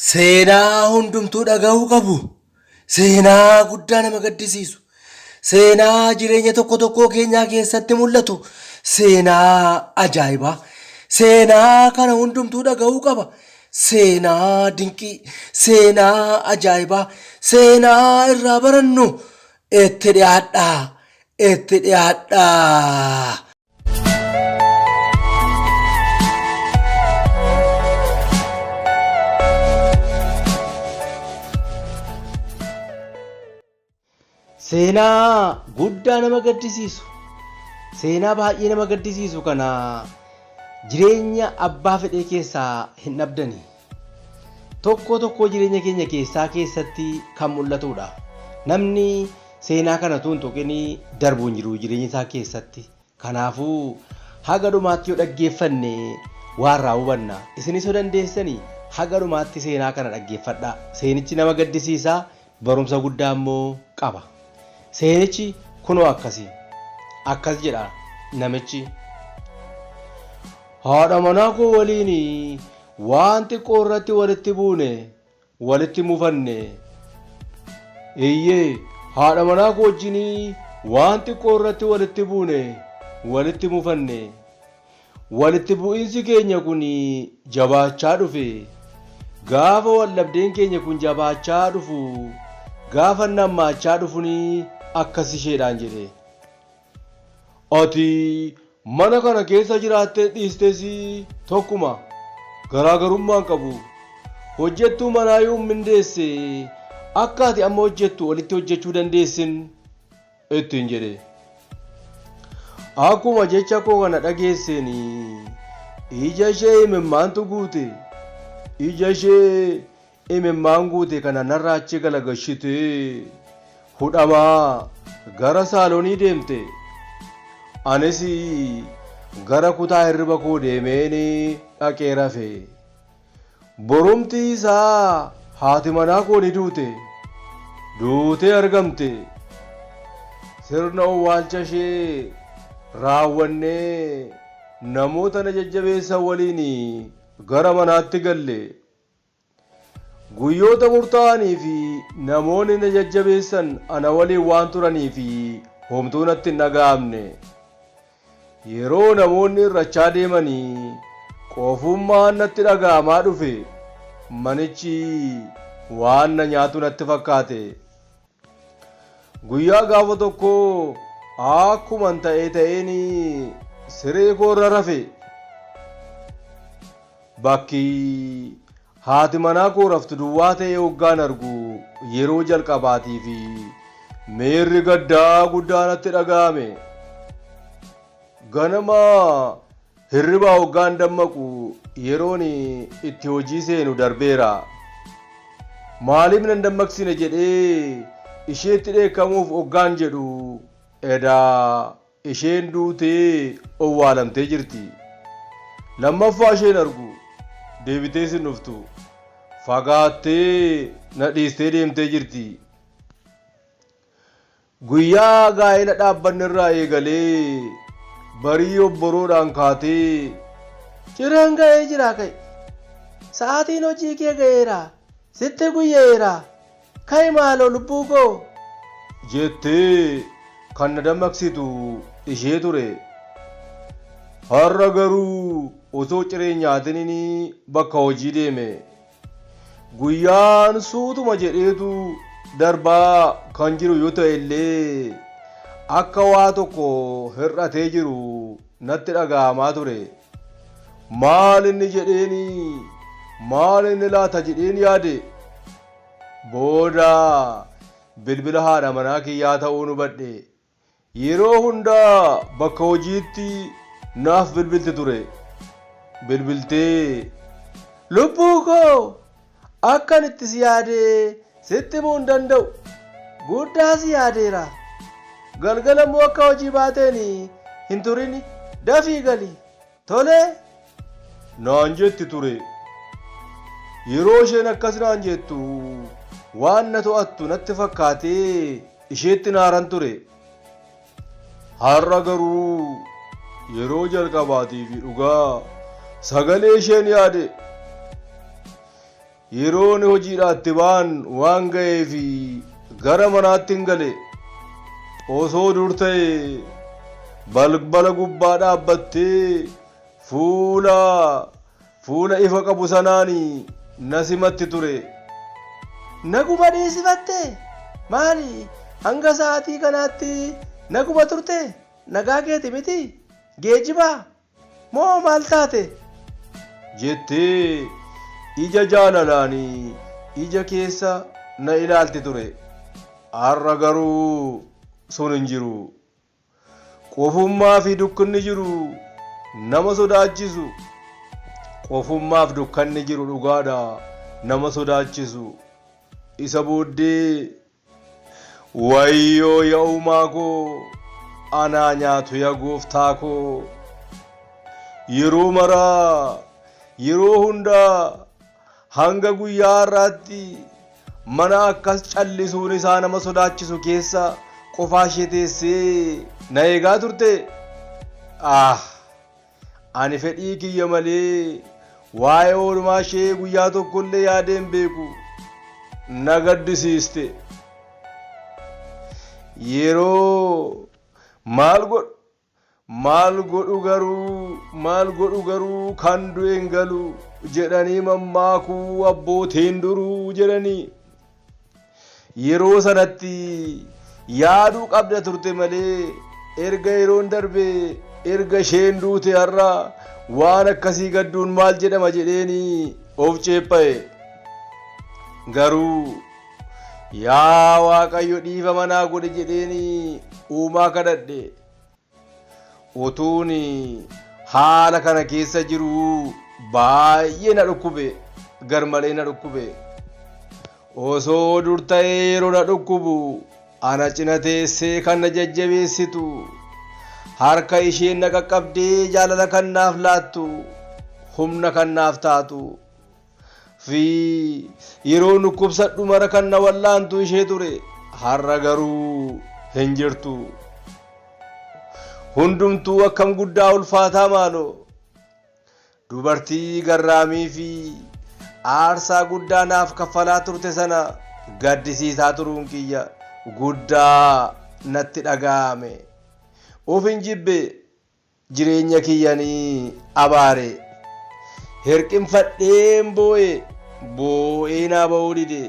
Seenaa hundumtuu dhaga'uu qabu. Seenaa guddaa nama gaddisiisu. Seenaa jireenya tokko tokkoo keenyaa keessatti mul'atu. Seenaa ajaa'ibaa. Seenaa kana hundumtuu dhaga'uu qaba. Seenaa dinqii, seenaa ajaa'ibaa, seenaa irraa barannu itti dhiyaadhaa, itti dhiyaadhaa. Seenaa guddaa nama gaddisiisu, seenaa baay'ee nama gaddisiisu kana jireenya abbaa fedhee keessaa hin dhabdani. Tokkoo tokkoo jireenya keenya keessaa keessatti kan mul'atudha. Namni seenaa kana utuu hin tuqin darbu hin jiru jireenya isaa keessatti. Kanaafuu haga dhumaatti yoo dhaggeeffanne waa irraa hubanna. Isinis yoo dandeessani haga dhumaatti seenaa kana dhaggeeffadhaa. Seenichi nama gaddisiisa, barumsa guddaa immoo qaba. Seenichi kunoo akkasi. Akkas jedha namichi. Haadha manaa koo waliin waan xiqqoo irratti walitti buune, walitti mufanne. Eeyyee, haadha manaa koo wajjin waan xiqqoo irratti walitti buune, walitti mufanne. Walitti bu'insi keenya kun jabaachaa dhufe. Gaafa wal dhabdeen keenya kun jabaachaa dhufu, gaafa inni hammaachaa dhufun akkas isheedhaan jedhe. Ati mana kana keessa jiraattee dhiistes tokkuma. Garaagarummaa hin qabu. Hojjettuu manaa yoon mindeesse akka ati amma hojjettu olitti hojjechuu dandeessin ittiin jedhe. Akkuma jecha koo kana dhageesseen ija ishee imimmaantu guute. Ija ishee imimmaan guute kana narraa achi galagashitee hudhamaa gara saalonii deemte. Anis gara kutaa hirriba koo deemeen dhaqee rafe. Borumtii isaa haati manaa koo ni duute. Duutee argamte. Sirna owwaalcha ishee raawwannee namoota na jajjabeessan waliin gara manaatti galle. Guyyoota murtaa'anii fi namoonni na jajjabeessan ana waliin waan turaniif homtuu natti hin dhaga'amne. Yeroo namoonni hir'achaa deeman qofummaan natti dhaga'amaa dhufe. Manichi waan na nyaatu natti fakkaate. Guyyaa gaafa tokkoo akkuman ta'ee ta'een siree koo irra rafe. Bakki haati manaa koo raftu duwwaa ta'ee hoggaan argu yeroo jalqabaatiif miirri gaddaa guddaa natti dhaga'ame. Ganama hirribaa hoggaan dammaqu yeroon itti hojii seenu darbeera. Maaliif nan dammaqsine jedhee isheetti dheekkamuuf hoggaan jedhu edaa isheen duutee owwaalamtee jirti. Lammaffaa isheen argu deebitees hin dhuftu. Fagaattee na dhiistee deemtee jirti. Guyyaa gaa'ela dhaabbanne irraa eegalee barii obboroodhaan kaatee cireen ga'ee jira ka'i. Sa'aatiin hojii kee ga'eera. Sitti guyya'eera. Ka'i maaloo lubbuu koo. Jettee kan na dammaqsitu ishee ture. Har'a garuu osoo ciree hin nyaatinin bakka hojii deeme. Guyyaan suutuma jedheetu darbaa kan jiru yoo ta'e illee akka waa tokko hir'atee jiru natti dhaga'amaa ture. Maal inni jedheen maal inni laata jedheen yaade. Booda bilbila haadha manaa kiyyaa ta'uun hubadhe. Yeroo hunda bakka hojiitti naaf bilbilti ture. Bilbiltee, Lubbuu koo akkan itti si yaade sitti himuu hin danda'u. Guddaa si yaadeera. Galgala immoo akka hojii baateen hin turini dafii gali. Tolee? Naan jetti ture. Yeroo isheen akkas naan jettu waan na to'attu natti fakkaatee isheetti naaran ture. Har'a garuu yeroo jalqabaatiif dhugaa sagalee isheen yaade. Yeroon hojiidhaa itti ba'an waan ga'eef gara manaatti hin gale. Osoo dur ta'e balbala gubbaa dhaabbattee fuula fuula ifa qabu sanaan na simatti ture. Naguma dhiisifatte? Maali hanga sa'aatii kanaatti naguma turte? Nagaa keeti miti? Geejjibaa? Moo maal taate? Jettee ija jaalalaan ija keessa na ilaalti ture. Har'a garuu sun hin jiru. Qofummaa fi dukkanni jiru nama sodaachisu. Qofummaaf dukkanni jiru dhugaadha nama sodaachisu. Isa booddee wayyoo yaa uumaa koo, anaa nyaatu yaa gooftaa koo. Yeroo maraa, yeroo hundaa, hanga guyyaa har'aatti mana akkas callisuun isaa nama sodaachisu keessa qofaa ishee teessee na eegaa turte. Ah! Ani fedhii kiyya malee waa'ee oolmaa ishee guyyaa tokkollee yaadee hin beeku. Na gaddisiiste. Yeroo maal godhu maal godhu garuu, maal godhu garuu, kan du'e hin galu jedhanii mammaakuu abbootiin duruu jedhanii. Yeroo sanatti yaaduu qabda turte malee erga yeroon darbe, erga isheen duute, har'a waan akkasii gadduun maal jedhama jedheeni of ceepha'e. Garuu yaa Waaqayyo, dhiifama naa godhe jedheeni uumaa kadhadhe. Utuun haala kana keessa jiru baay'ee na dhukkube, garmalee na dhukkube. Osoo dur ta'ee yeroo na dhukkubu ana cina teessee kan na jajjabeessitu, harka isheen na qaqqabdee jaalala kan naaf laattu, humna kan naaf taatu fi yeroo dhukkubsadhu mara kan na wal'aantu ishee ture. Har'a garuu hin jirtu. Hundumtuu akkam guddaa ulfaataa maaloo! Dubartii garraamii fi aarsaa guddaa naaf kaffalaa turte sana gaddisiisaa turuun kiyya guddaa natti dhaga'ame. Of hin jibbe, jireenya kiyyanii abaare. Hirqinfadheen boo'e, boo'ee naa ba'uu dide.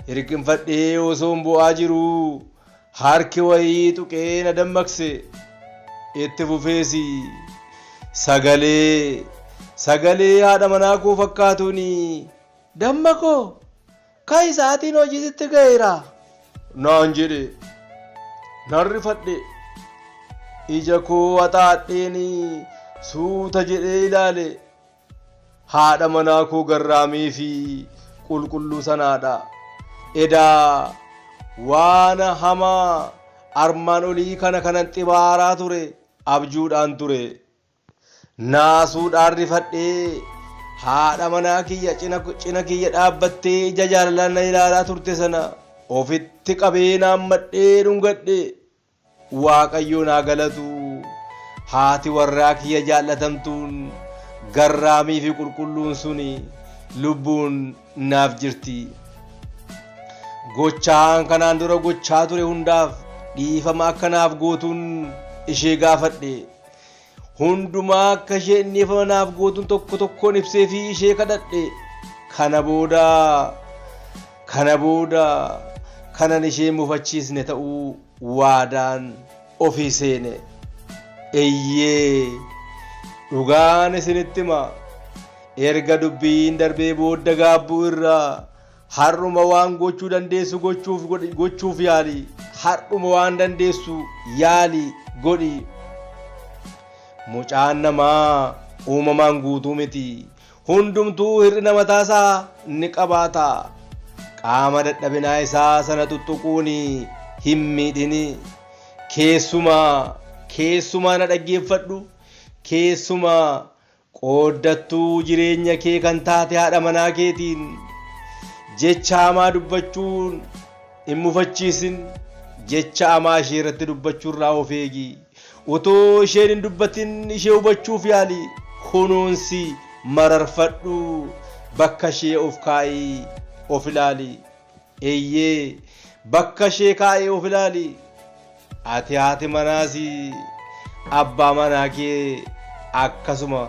Hirqinfadhee osoon boo'aa jiruu harki wayii tuqee na dammaqse. Itti fufeesi sagalee haadha manaa koo fakkaatuun, "Damma koo, ka'i, sa'aatiin hojii sitti ga'eera," naan jedhe. Nan rifadhe. Ija koo haxaadheen suuta jedhee ilaale. Haadha manaa koo garraamii fi qulqulluu sanaadha. Edaa waan hamaa armaan olii kana kanan xibaaraa ture abjuudhaan ture. Naasuudhaan rifadhee haadha manaa kiyya cina kiyya dhaabbattee ija jaalalaan na ilaalaa turte sana ofitti qabee naammadhee dhungadhe. Waaqayyo naa galatu, haati warraa kiyya jaallatamtuun garraamii fi qulqulluun suni lubbuun naaf jirti. Gochaan kanaan dura gochaa ture hundaaf dhiifama akka naaf gootuun ishee gaafadhe. Hundumaa akka isheen dhiifama naaf gootuun tokko tokkoon ibsee fi ishee kadhadhe. Kana booda kanan ishee mufachiisne ta'uu waadaan ofii seene. Eeyyee, dhugaan isinitti hima. Erga dubbiin darbee booda gaabbuu irraa har'uma waan gochuu dandeessu gochuuf yaali. Har'uma waan dandeessu yaali godhi. Mucaan namaa uumamaan guutuu miti. Hundumtuu hir'ina mataasaa ni qabaata. Qaama dadhabinaa isaa sana tuttuquun hin miidhini. Keessumaa, keessumaa na dhaggeeffadhu. Keessumaa qooddattuu jireenya kee kan taate haadha manaa keetiin jecha hamaa dubbachuun hin mufachiisin. Jecha hamaa ishee irratti dubbachuurraa of eegi. Otoo isheen hin dubbatin ishee hubachuuf yaali. Kunuunsi, mararfadhu. Bakka ishee of kaa'ii of ilaali. Eeyyee, bakka ishee kaa'ee of ilaali. Ati haati manaas abbaa manaa kee akkasuma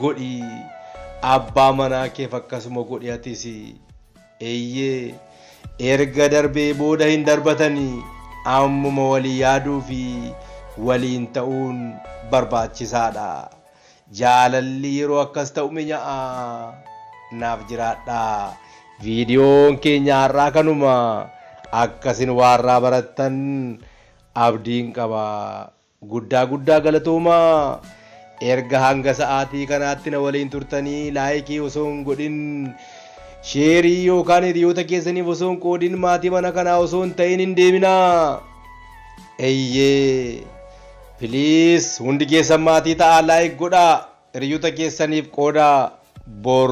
godhi. Abbaa manaa keef akkasuma godhi atis. Eeyyee, erga darbee booda hin darbatanii ammuma walii yaaduu fi waliin ta'uun barbaachisaadha. Jaalalli yeroo akkas ta'u mi'aa'a. Naaf jiraadha. Viidiyoon keenya har'aa kanuma. Akkasin waarraa barattan abdiin qaba. Guddaa guddaa galatoomaa. Erga hanga sa'aatii kanaatti na waliin turtanii laayikii osoo hin godhin, sheerii yookaan hiriyoota keessaniif osoo hin qoodin, maatii mana kanaa osoo hin ta'in hin deeminaa. Eeyyee. Piliis hundi keessan maatii ta'aa, laayik godhaa, hiriyoota keessaniif qoodaa. Bor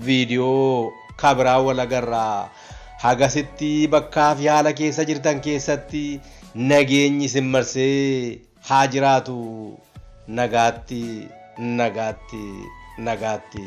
viidiyoo kabiraa wal agarraa. Hagasitti bakkaa fi haala keessa jirtan keessatti nageenyi isin marsee haa jiraatu. Nagaatti, nagaatti, nagaatti.